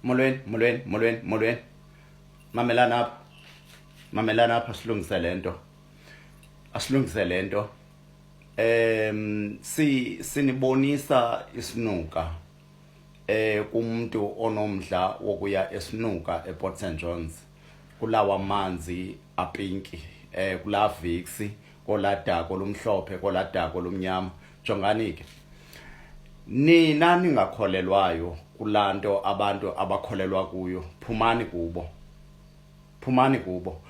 Molweni, molweni, molweni, molweni. Mamelani apha. Mamelani apha silungise lento. Asilungise lento. Si sinibonisa isinuka kumuntu onomdla wokuya esinuka ePort St John's kulawa manzi apinki kula Vicks koladako lumhlophe koladako lumnyama. Jongani ke nina ningakholelwayo kulanto abantu abakholelwa kuyo, phumani kubo, phumani kubo.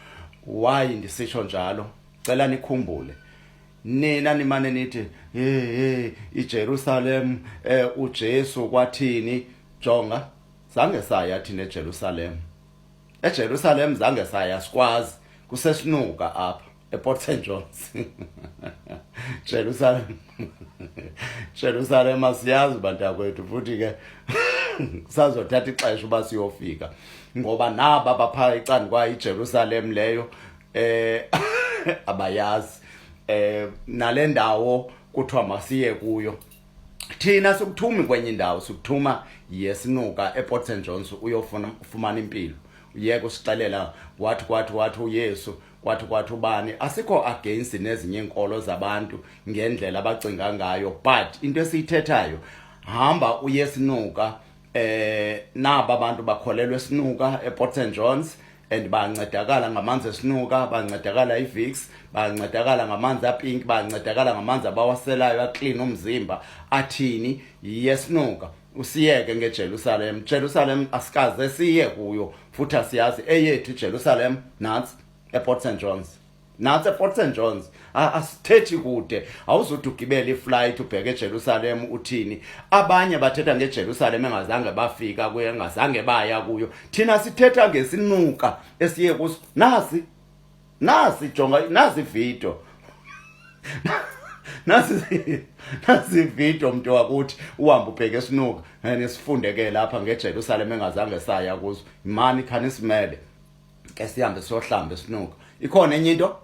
Why ndisitsho njalo? Cela nikhumbule nina nimane nithi hey hey iJerusalem, uJesu kwathini. Jonga, zange saya thina eJerusalem. EJerusalem zange saya, sikwazi kusesinuka apha ePort St John's. Jerusalem, Jerusalem asiyazi bantakwethu, futhi ke kusazothatha ixesha uba siyofika, ngoba naba bapha icani kwayo iJerusalem leyo abayazi nale ndawo kuthiwa masiye kuyo. Thina sikuthumi kwenye indawo, sikuthuma yesinuka ePort St John's uyofuna ufumana impilo. Uyeke usixelela wathi kwathi wathi uYesu kwathi kwathi ubani. Asikho against nezinye iinkolo zabantu ngendlela abacinga ngayo, but into esiyithethayo, hamba uye esinuka. Naba abantu bakholelwa esinuka ePort St John's and bancedakala ngamanzi esinuka, bancedakala iVicks, bancedakala ngamanzi apink, bancedakala ngamanzi abawaselayo aclean umzimba. Athini? Yesinuka, usiyeke ngeJerusalem. Jerusalem asikaze siye kuyo futhi asiyazi. Eyethu iJerusalem nantsi ePort St John's, nantsi ePort St John's. Asithethi kude, awuzuthi ugibele iflight ubheke eJerusalem. Uthini? Abanye bathetha ngeJerusalem engazange bafika kuyo, engazange baya kuyo. Thina sithetha ngesinuka esiye kuso. Nasi, nasi, jonga, nasi video, nasi, nasi video. Mntu wakuthi uhamba ubheke esinuka, nisifunde ke lapha ngeJerusalem engazange saya kuzo. Mani, khanisimele ke sihambe siyohlamba esinuka. Ikhona enye into?